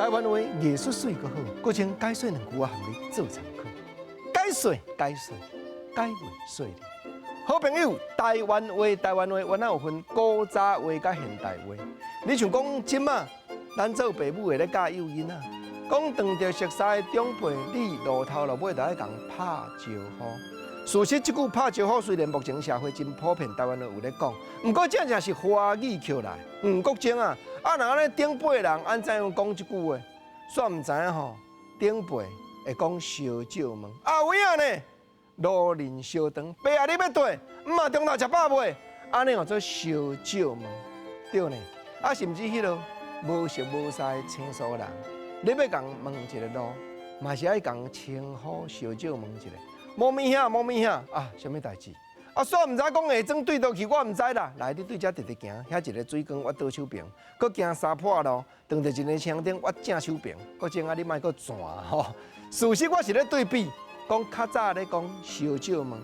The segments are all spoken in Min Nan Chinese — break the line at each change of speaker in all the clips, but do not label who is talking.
台灣話藝術媠閣好，閣穿解說兩句我含你做參考。解說解說解袂說。好朋友，台灣話台灣話，原來有分古早話佮現代話。你像講這馬，咱做爸母的咧教幼囡仔，講當著熟似的長輩，你路頭路尾都愛共拍招呼。事實，這句拍招呼雖然目前社會真普遍，台灣話有咧講，毋過正正是華語抾來。國政啊，啊，若按呢長輩人按怎樣講這句話，煞毋知影吼，長輩會講相借問。啊，有影呢？路人相當，爸啊，你欲綴？毋嘛，中晝食飽未？按呢號做相借問，對呢？啊，甚至彼个無熟無似的生疏人，你欲共問一个路，嘛是愛共稱呼相借問一下。無物兄，無物兄啊，啥物代誌？啊，煞毋知講下莊對佗去，我毋知啦。來，你對遮直直行，遐一个水缸，我倒手爿；閣行三蹼路，撞著一个青燈，我正手爿。閣種啊，你莫閣轉吼。事實我是咧對比，講較早咧講相借問，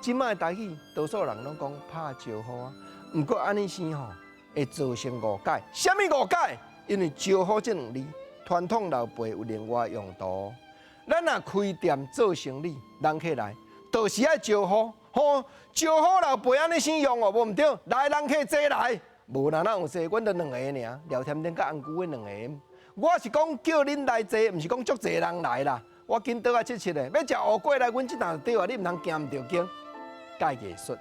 這馬的台語多數人攏講拍招呼啊。毋過按呢生吼，會造成誤解。啥物誤解？因為招呼這兩字，傳統老輩有另外用途。咱若開店做生理，人客來，就是愛招呼，吼，招呼老輩按呢生用哦，無毋對。來人客坐來，無啦，哪有坐？阮就兩個爾，廖添丁佮紅姑的兩个。我是講叫恁來坐，毋是講足濟人來啦。我緊倒來七七的，欲食烏粿來，阮這頓就對啊，你毋通行毋著經。蓋藝術。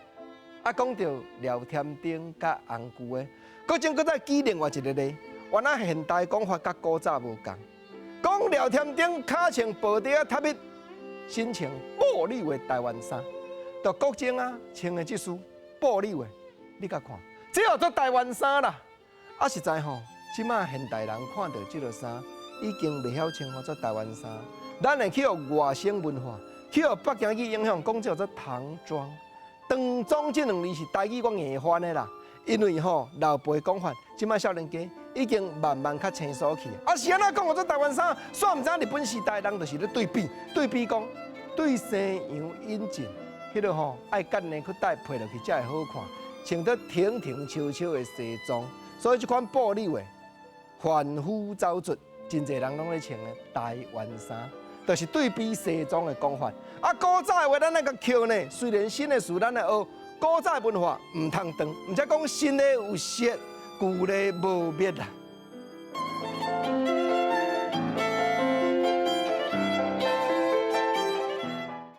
啊，講著廖添丁佮紅姑的，閣種閣再舉另外一個例，原來現代講法佮古早無仝。講廖添丁跤穿布袋仔塔密，身穿布紐的台灣衫，就國政啊穿的這束布紐的，你共看，這號做台灣衫啦。啊，實在吼，這馬現代人看著這个衫，已經袂曉稱呼做台灣衫。咱會去予外省文化，去予北京語影響，講這號做唐裝。唐裝這兩字是台語我硬翻的啦，因為吼老輩講法，這馬少年家已經慢慢較清楚去。啊，是按怎講號做台灣衫？煞毋知影日本時代人就是咧對比，對比講對西洋引進，彼个吼愛幹呢去帶配落去才會好看，穿得挺挺翹翹的西裝。所以這款布紐的販夫走卒，真濟人攏咧穿的台灣衫，就是對比西裝的講法。啊，古早的話咱來共抾呢，雖然新的事咱來學，古早的文化毋通斷，毋才講新的有色，舊的無滅啦。